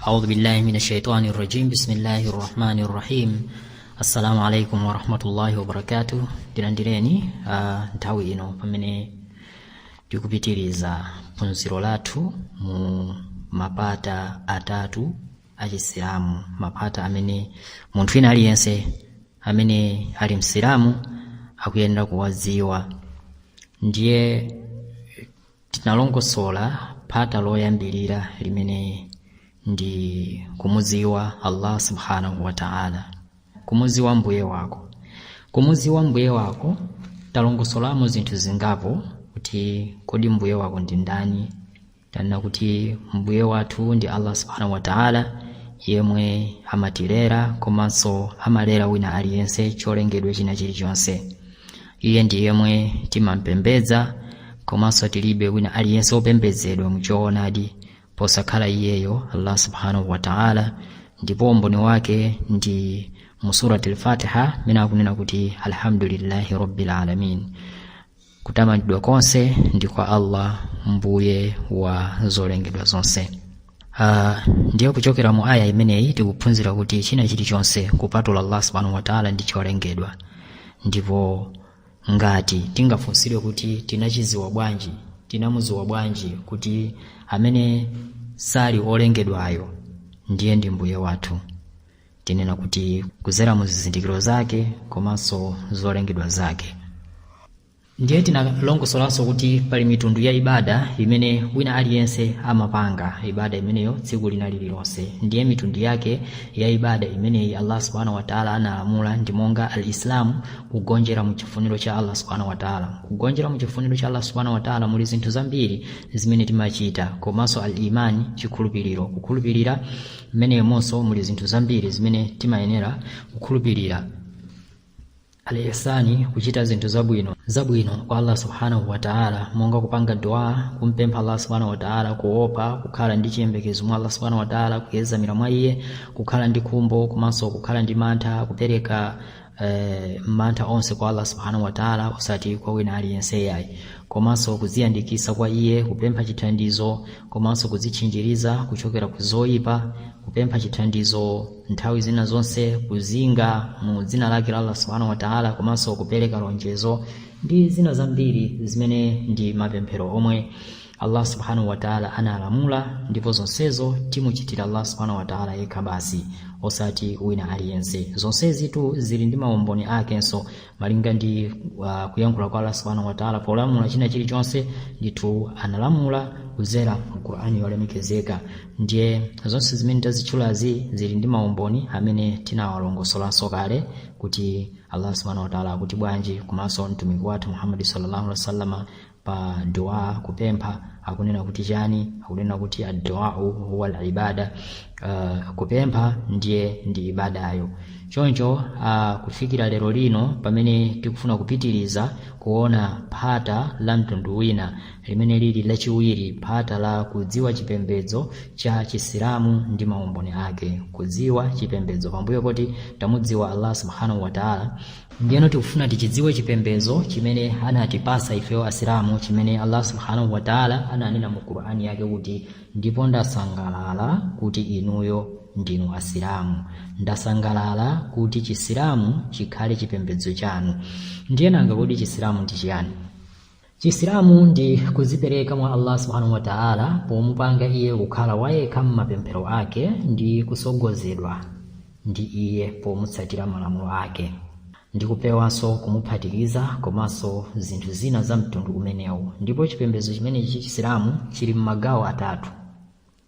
أعوذ بالله من الشيطان الرجيم. بسم الله الرحمن الرحيم. السلام عليكم ورحمة الله وبركاته. Tilandireni nthawi ino pamene tikupitiriza phunziro lathu mu mapata atatu achisilamu, mapata amene munthu wina aliyense amene ali msilamu akuyenera kuwadziwa. Ndiye tinalongosola phata loyambirira limene ndi kumudziwa Allah subhanahu wa ta'ala, kumudziwa mbuye wako. Kumudziwa mbuye wako talongosolamo zinthu zingapo, kuti kodi mbuye wako ndi ndani? Tanena kuti mbuye wathu ndi Allah subhanahu wa ta'ala, yemwe amatilera komanso amalera wina aliyense, cholengedwa china chilichonse. Iye ndi yemwe timampembedza, komanso tilibe wina aliyense wopembedzedwa muchoonadi posakhala iyeyo Allah subhanahu wa ta'ala. Ndipo umboni wake ndi mu Surati al-Fatiha, mene akunena kuti alhamdulillahi rabbil alamin, kutamandidwa konse ndi kwa Allah, mbuye wa zolengedwa zonse. Ndiye kuchokera mu aya imeneyi tikuphunzira kuti china chilichonse kupatula Allah subhanahu wa ta'ala ndi cholengedwa. Ndipo ngati tingafunsidwe kuti tinachiziwa bwanji, tinamuziwa bwanji kuti amene sali olengedwayo ndiye ndi mbuye wathu, tinena kuti kuzera mu zizindikiro zake komanso zolengedwa zake. Ndiye tinalongosolanso kuti pali mitundu ya ibada imene wina aliyense amapanga ibada imeneyo tsiku lina lililonse. Ndiye mitundu yake ya ibada imeneyi Allah subhanahu wa ta'ala analamula ndi monga al-Islamu, kugonjera mu chifuniro cha Allah subhanahu wa ta'ala. Kugonjera mu chifuniro cha Allah subhanahu wa ta'ala muli zinthu zambiri zimene timachita, komanso al-imani, chikhulupiriro. Kukhulupirira mmenemonso muli zinthu zambiri zimene timayenera kukhulupirira. Al-ihsani, kuchita zinthu zabwino zabwino kwa Allah subhanahu wa ta'ala, monga kupanga dua, kumpempha Allah subhanahu wa ta'ala, kuopa, kukhala ndi chiyembekezo mwa Allah subhanahu wa ta'ala, kuyezamira mwa iye, kukhala ndi khumbo komanso kukhala ndi mantha, kupereka mantha onse kwa Allah subhanahu wa ta'ala osati kwa wina aliyense yayi, komanso kuziyandikisa kwa iye, kupempha chithandizo komanso kuzitchinjiriza kuchokera ku zoyipa, kupempha chithandizo nthawi zina zonse, kuzinga mu dzina lake la Allah subhanahu wa ta'ala, komanso kupereka lonjezo ndi zina zambiri zimene ndi mapemphero omwe Allah subhanahu wa ta'ala analamula. Ndipo zonsezo timuchitira Allah subhanahu wa ta'ala yekha basi, osati wina aliyense. Zonsezitu zili ndi maumboni akenso malinga ndi kuyankhula kwa Allah subhanahu wa ta'ala polamula china chilichonse. Ndithu analamula kuzera mu Qur'ani yolemekezeka. Ndiye zonse zimene tazitchulazi zili ndi maumboni amene tinawalongosolanso kale, kuti Allah subhanahu wa ta'ala akuti bwanji, komanso mtumiki wathu Muhammad sallallahu alaihi wasallam pa dua, kupempha, akunena kuti chani? Akunena kuti adduau huwa al-ibada, kupempha ndiye ndi ibadayo. Choncho kufikira lero lino pamene tikufuna kupitiriza kuona phata la mtundu wina limene lili lachiwiri, phata la kudziwa chipembedzo cha Chisilamu ndi maumboni ake. Kudziwa chipembedzo pambuyo poti tamudziwa Allah subhanahu wa ta'ala, ndiyeno tikufuna tichidziwe chipembedzo chimene anatipasa ifeyo Asilamu, chimene Allah subhanahu wa ta'ala ananena mu Qur'ani yake kuti ndipo ndasangalala kuti inuyo ndinu Asilamu, ndasangalala kuti Chisilamu chikhale chipembedzo chanu. Ndiye nanga kodi Chisilamu ndi chiyani? Chisilamu ndi kudzipereka mwa Allah subhanahu wa ta'ala pomupanga iye kukhala wayekha m'mapemphero ake, ndi kusogozedwa ndi iye pomutsatira malamulo ake, ndi kupewanso kumuphatikiza komanso zinthu zina za mtundu umenewu. Ndipo chipembedzo chimenechi Chisilamu chili m'magawo atatu.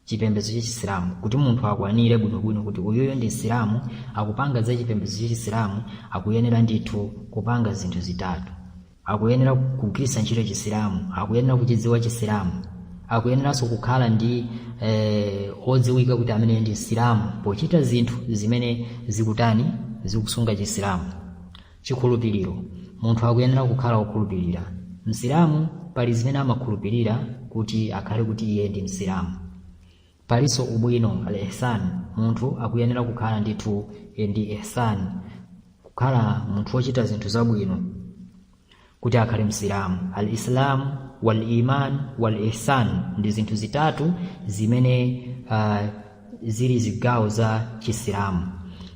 Chipembedzo cha Chisilamu, kuti munthu akwanire bwinobwino kuti uyuyo ndi Msilamu, akupanga za chipembedzo cha Chisilamu, akuyenera ndithu kupanga zinthu zitatu: akuyenera kugwiritsa ntchito Chisilamu, akuyenera kuchidziwa Chisilamu, akuyeneranso kukhala ndi odziwika kuti amene ndi Msilamu pochita zinthu zimene zikutani, zikusunga Chisilamu. Chikhulupiriro, munthu akuyenera kukhala wokhulupirira. Msilamu pali zimene amakhulupirira kuti akhale kuti iye ndi Msilamu. Palinso ubwino, al-ihsan, munthu akuyenera kukhala ndithu ndi ihsan, kukhala munthu wochita zinthu zabwino kuti akhale Msilamu. Al-islam wal iman wal ihsan ndi zinthu zitatu zimene zili zigawo za Chisilamu.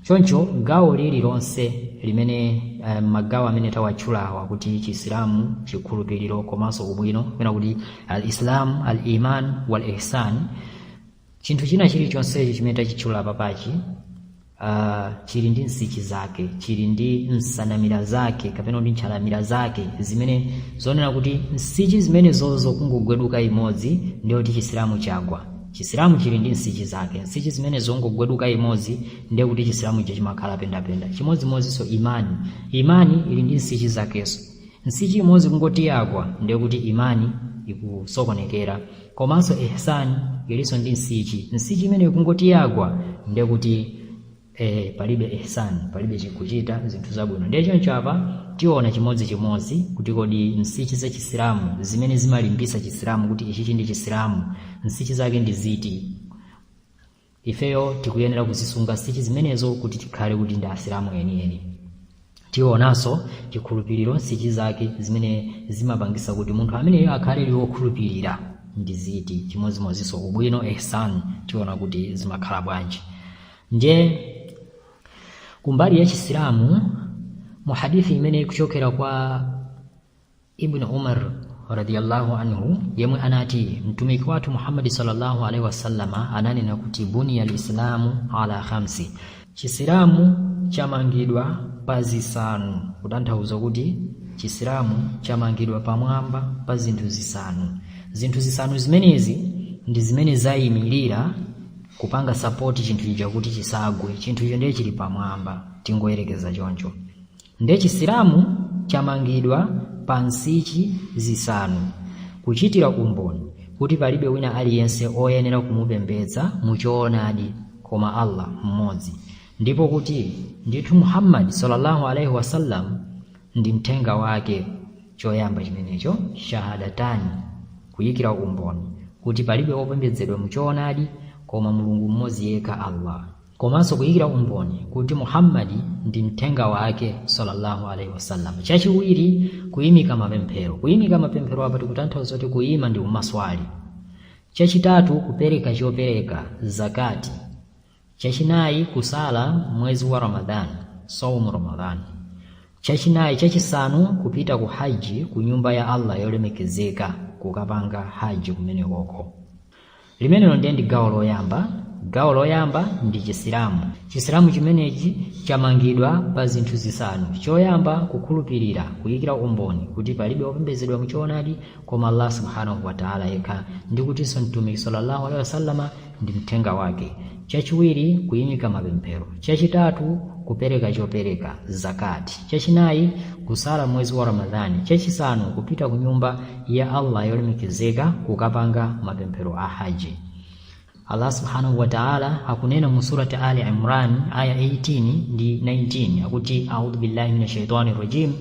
Choncho gawo lililonse limene magawo amene tawatchulawa kuti Chisilamu, chikhulupiriro komanso ubwino, kapena kuti al-Islam, al-Iman wal Ihsan, chinthu china chilichonsecho chimene tachitchula papachi chili ndi nsichi zake, chili ndi nsanamira zake kapena kuti ntchalamira zake, zimene zonena kuti nsichi zimene zozo kungogweduka imodzi ndiye kuti Chisilamu chagwa. Chisilamu chili ndi nsichi zake, nsichi zimene zongogweduka imodzi ndiye kuti Chisilamu icho chimakhala pendapenda. Chimodzimodzinso imani, imani ili ndi nsichi zakenso, nsichi imodzi kungoti yagwa ndiye kuti imani ikusokonekera. Komanso ihsan ilinso ndi nsichi, nsichi imene kungoti yagwa ndiye kuti palibe ihsan, palibe chikuchita zinthu zabwino. Ndiye choncho apa tiona chimodzimodzi kuti kodi nsichi za Chisilamu zimene zimalimbisa Chisilamu kuti ichichi ndi Chisilamu, nsichi zake ndi ziti. Ifeyo tikuyenera kuzisunga nsichi zimenezo kuti tikhale kuti ndi Asilamu enieni. Tionanso chikhulupiriro, nsichi zake zimene zimapangisa kuti munthu ameneyo akhale wokhulupirira ndi ziti. Chimodzimodzinso ubwino, ihsan, tiona kuti zimakhala bwanji. Ndiye kumbali ya Chisilamu, mu hadithi imene ikuchokera kwa Ibn Umar radiyallahu anhu, yemwe anati mtumiki wathu Muhammadi sallallahu alaihi wasallama ananena kuti buniya al-islamu ala khamsi, Chisilamu chamangidwa pa zisanu, kutanthauza kuti Chisilamu chamangidwa pamwamba pa zinthu zisanu. Zinthu zisanu zimenezi ndi zimene zayimirira kupanga sapoti chinthu chija kuti chisagwe, chinthu icho ndiye chili pamwamba, tingoyerekeza choncho. Ndiye Chisilamu chamangidwa pa nsichi zisanu, kuchitira umboni kuti palibe wina aliyense oyenera kumupembedza muchoonadi koma Allah mmodzi, ndipo kuti ndithu Muhammad sallallahu alaihi wasallam ndi mthenga wake. Choyamba chimenecho, shahadatani, kuyikira umboni kuti palibe wopembedzedwa muchoonadi koma Mulungu mmodzi yekha Allah, komanso kuyikira umboni kuti Muhammadi ndi mthenga wake sallallahu alaihi wasallam. Chachiwiri, kuyimika mapemphero. Kuyimika mapemphero apa tikutanthauza kuti kuyima ndi kumaswali. Chachitatu, kupereka chopereka, zakati. Chachinayi, kusala mwezi wa Ramadhan, saumu Ramadhan. Chachinayi, chachisanu, kupita ku haji, ku nyumba ya Allah yolemekezeka, kukapanga haji kumenekoko. Limenelo ndiye ndi gawo loyamba. Gawo loyamba ndi Chisilamu. Chisilamu chimenechi chamangidwa pa zinthu zisanu. Choyamba, kukhulupirira, kuyikira umboni kuti palibe wopembedzedwa muchoonadi koma Allah subhanahu wa ta'ala yekha, ndi kutinso mtumiki sallallahu alaihi wasallama ndi mthenga wake. Chachiwiri, kuyimika mapemphero. Chachitatu, kupereka chopereka, zakati. Chachinayi, kusala mwezi wa Ramadhani. Chachisanu, kupita ku nyumba ya Allah yolemekezeka kukapanga mapemphero a haji. Allah subhanahu wa ta'ala akunena mu surati Ali Imran aya 18 ndi 19 akuti a'udhu billahi minash shaitani rajim,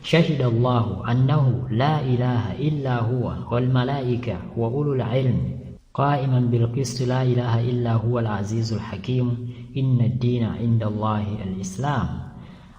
shahida Allahu annahu la ilaha illa huwa wal malaika wa ulul ilmi qa'iman bil qist la ilaha illa huwa al azizul hakim inna ad-dina 'inda Allahi al-Islam.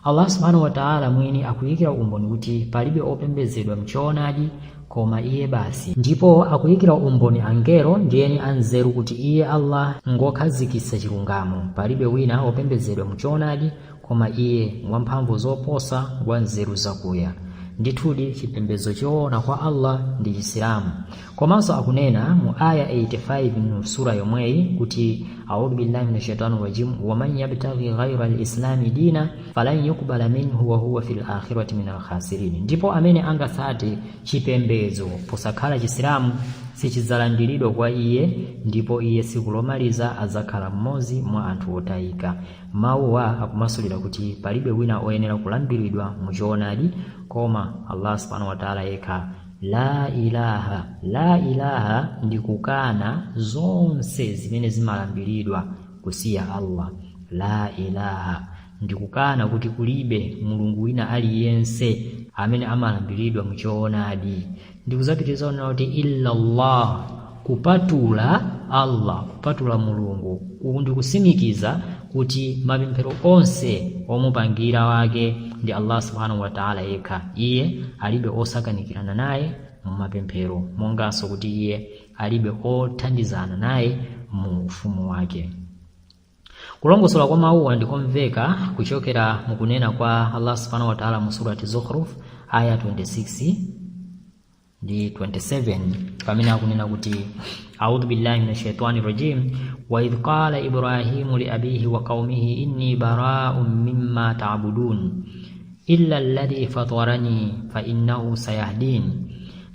Allah subhanahu wa ta'ala mwini akuyikira umboni kuti palibe opembedzedwa mchoonadi koma iye basi, ndipo akuyikira umboni angelo ndi eni anzeru kuti iye Allah ngokhazikitsa chilungamo, palibe wina opembedzedwa mchoonadi koma iye, wamphamvu zoposa, wa nzeru zakuya. Ndithudi chipembedzo choona kwa Allah ndi Chisilamu. Komanso akunena mu aya 85 mu sura yomweyi kuti a'udhu billahi minash shaitani rajim, waman yabtaghi ghayra al-islami dina falan yuqbala minhu wa huwa fil akhirati minal khasirin, ndipo amene angatsate chipembedzo posakhala Chisilamu sichidzalandiridwa kwa iye, ndipo iye tsiku lomaliza adzakhala mmodzi mwa anthu otayika. Mawuwa akumasulira kuti palibe wina oyenera kulambiridwa muchoonadi koma Allah subhanahu wa ta'ala yekha. La ilaha, la ilaha ndi kukana zonse zimene zimalambiridwa kusiya Allah. La ilaha ndi kukana kuti kulibe mulungu wina aliyense amene amalambiridwa muchoonadi, ndi kuzapitiriza kunena kuti illa Allah, kupatula Allah, kupatula Mulungu. Uku ndi kusimikiza kuti mapemphero onse omupangira wake ndi Allah subhanahu wa ta'ala yekha, iye alibe osakanikirana naye mu mapemphero, monganso kuti iye alibe othandizana naye mu ufumu wake. Kulongosola kwa mawuwa ndikomveka kuchokera mukunena kwa Allah subhanahu wa ta'ala mu surati Zukhruf aya 26 ndi 27, pamene akunena kuti a'udhu billahi minash shaitani rajim wa idh qala ibrahimu li abihi wa qaumihi inni bara'un mimma ta'budun illa alladhi fatarani fa innahu sayahdin.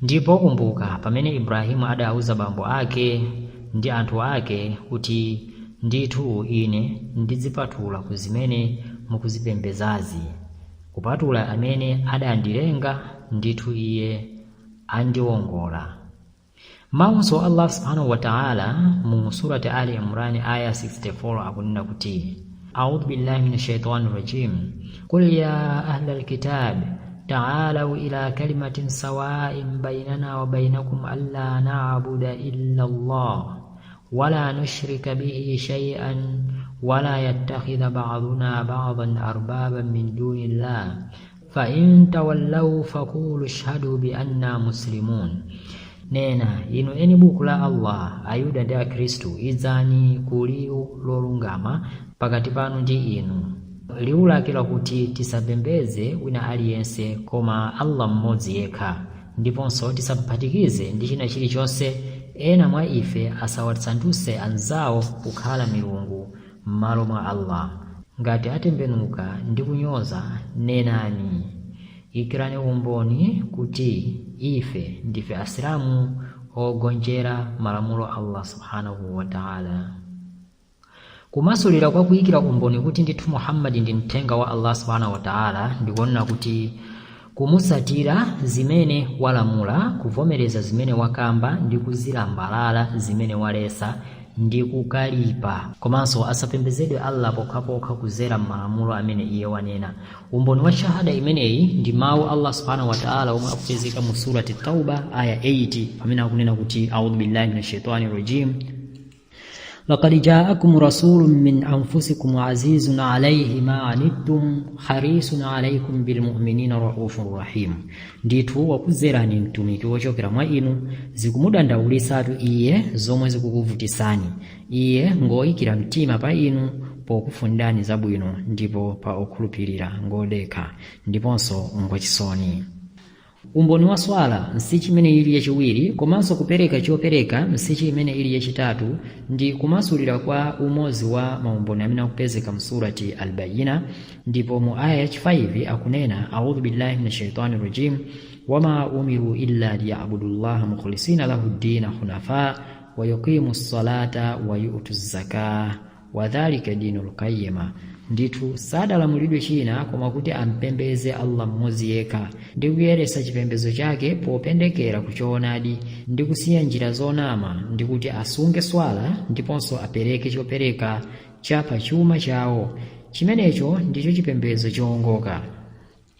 Ndipo kumbuka pamene Ibrahimu adauza bambo ake ndi anthu ake kuti ndithu ine ndidzipatula ku zimene mukuzipembezazi, kupatula amene adandilenga, ndithu iye andiwongola. Mawunso Allah subhanahu wa ta'ala mu surati Ali Imran aya 64 akunena kuti a'udhu billahi minash shaitani rajim qul ya ahlal kitab ta'alaw ila kalimatin sawa'in baynana wa baynakum alla na'budu illa Allah wala nushrika bihi shay'an wala yattakhidha ba'duna ba'dan arbaban min dunillah fa in tawallaw faqulu ashhadu bi anna muslimun. Nena inu eni buku la Allah, Ayuda ndi Akhristu, idzani ku liwu lolungama pakati panu ndi inu, liwu lake lakuti tisapembedze wina aliyense koma Allah mmodzi yekha, ndiponso tisaphatikize ndi china chilichonse, ena mwa ife asawasandutse anzawo kukhala milungu m'malo mwa Allah. Ngati atembenuka ndi kunyoza, nenani ikirani umboni kuti ife ndife Asilamu ogonjera malamulo Allah subhanahu wa ta'ala. Kumasulira kwa kuyikira umboni kuti ndithu Muhammad ndi mthenga wa Allah subhanahu wa ta'ala ndikuonera kuti kumusatira zimene walamula, kuvomereza zimene wakamba ndi kuzilambalala zimene walesa ndi kukalipa, komanso asapembedzedwe Allah pokhapokha kuzera m'malamulo amene iye wanena. Umboni wa shahada imeneyi ndi mawu Allah subhanahu wa ta'ala omwe akupezeka mu surati Tauba aya 8, pamene akunena kuti a'udhu billahi minash shaitani rajim laqad ja'akum rasulun min anfusikum azizun alayhi ma anittum harisun alaykum bil mu'minina raufur rahim. Ndithu wakuzerani mtumiki wochokera mwa inu, zikumudandaulitsatu iye zomwe zikukuvutisani, iye ngoyikira mtima pa inu pokufundani zabwino, ndipo pa okhulupirira ngodekha ndiponso ngwachisoni. Umboni wa swala nsichi imene ili yachiwiri, komanso kupereka chopereka nsichi imene ili yachitatu, ndi kumasulira kwa umodzi wa maumboni amene akupezeka msurati Al-Bayina. Ndipo mu aya yachi 5 akunena a'udhu billahi minash shaitani rajim wama umiru illa liya'budullaha mukhlisina lahu ddina hunafa wa yuqimu ssalata wa yu'tu zaka wa dhalika dinul qayyima. Ndithu sadalamulidwe china koma kuti ampembeze Allah mmodzi yekha ndi kuyeresa chipembedzo chake popendekera kuchoonadi ndi kusiya njira zonama, ndi kuti asunge swala ndiponso apereke chopereka cha pachuma chawo. Chimenecho ndicho chipembedzo chowongoka.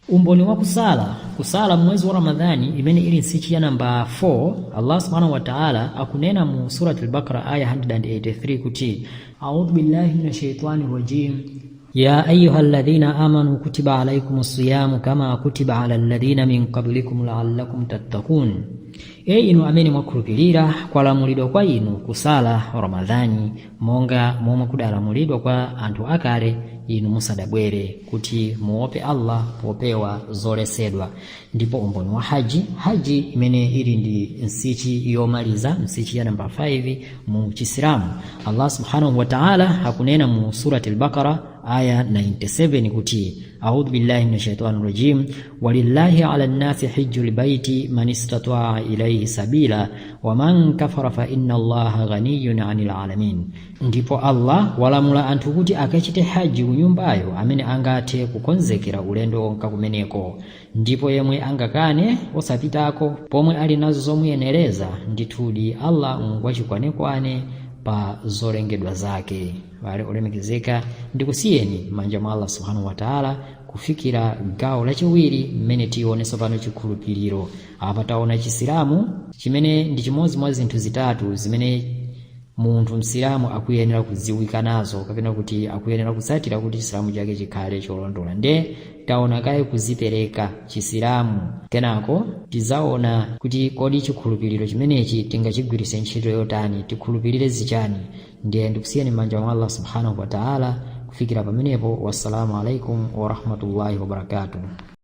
Umboni wa kusala, kusala mwezi wa Ramadhani imene ili nsichi ya namba 4, Allah subhanahu wa ta'ala akunena mu surati Al-Baqara aya 183 kuti a'udhu billahi minash shaitani rajim ya ayyuhalladhina amanu kutiba alaykumus siyamu kama kutiba ala alladhina min qablikum la'allakum tattaqun. E inu amene mwakhulupirira, kwalamulidwa kwa inu kusala Ramadhani monga momwe kudalamulidwa kwa anthu akale inu musadabwere, kuti muope Allah popewa zolesedwa. Ndipo umboni wa haji, haji imene ili ndi nsichi yomaliza, nsichi ya namba 5 mu Chisilamu, Allah subhanahu wa ta'ala akunena mu surati Al-Baqara aya 97 kuti a'udhu billahi minash shaitani rajim walillahi 'ala nnasi hijjul baiti man istata'a ilayhi sabila wa man kafara fa inna Allaha ghaniyyun 'anil 'alamin. Ndipo Allah walamula anthu kuti akachite haji kunyumbayo amene angathe kukonzekera ulendo wonka kumeneko, ndipo yemwe angakane osapitako pomwe ali nazo zomuyenereza, ndithudi Allah ngwachikwanekwane pa zolengedwa zake. Wale olemekezeka, ndikusiyeni m'manja mwa Allah subhanahu wa ta'ala kufikira gawo lachiwiri mmene tionenso pano chikhulupiriro. Apa taona Chisilamu chimene ndi chimodzi mwa zinthu zitatu zimene Munthu Msilamu akuyenera kudziwika nazo, kapena kuti akuyenera kutsatira kuti Chisilamu chake chikhale cholondola. Nde taona kaye kuzipereka Chisilamu, kenako tidzaona kuti kodi chikhulupiriro chimenechi tingachigwiritse ntchito yotani, tikhulupirire zichani. Ndiye ndikusiyeni m'manja mwa Allah subhanahu wa ta'ala. Kufikira pamenepo, wassalamu alaikum warahmatullahi wabarakatuh.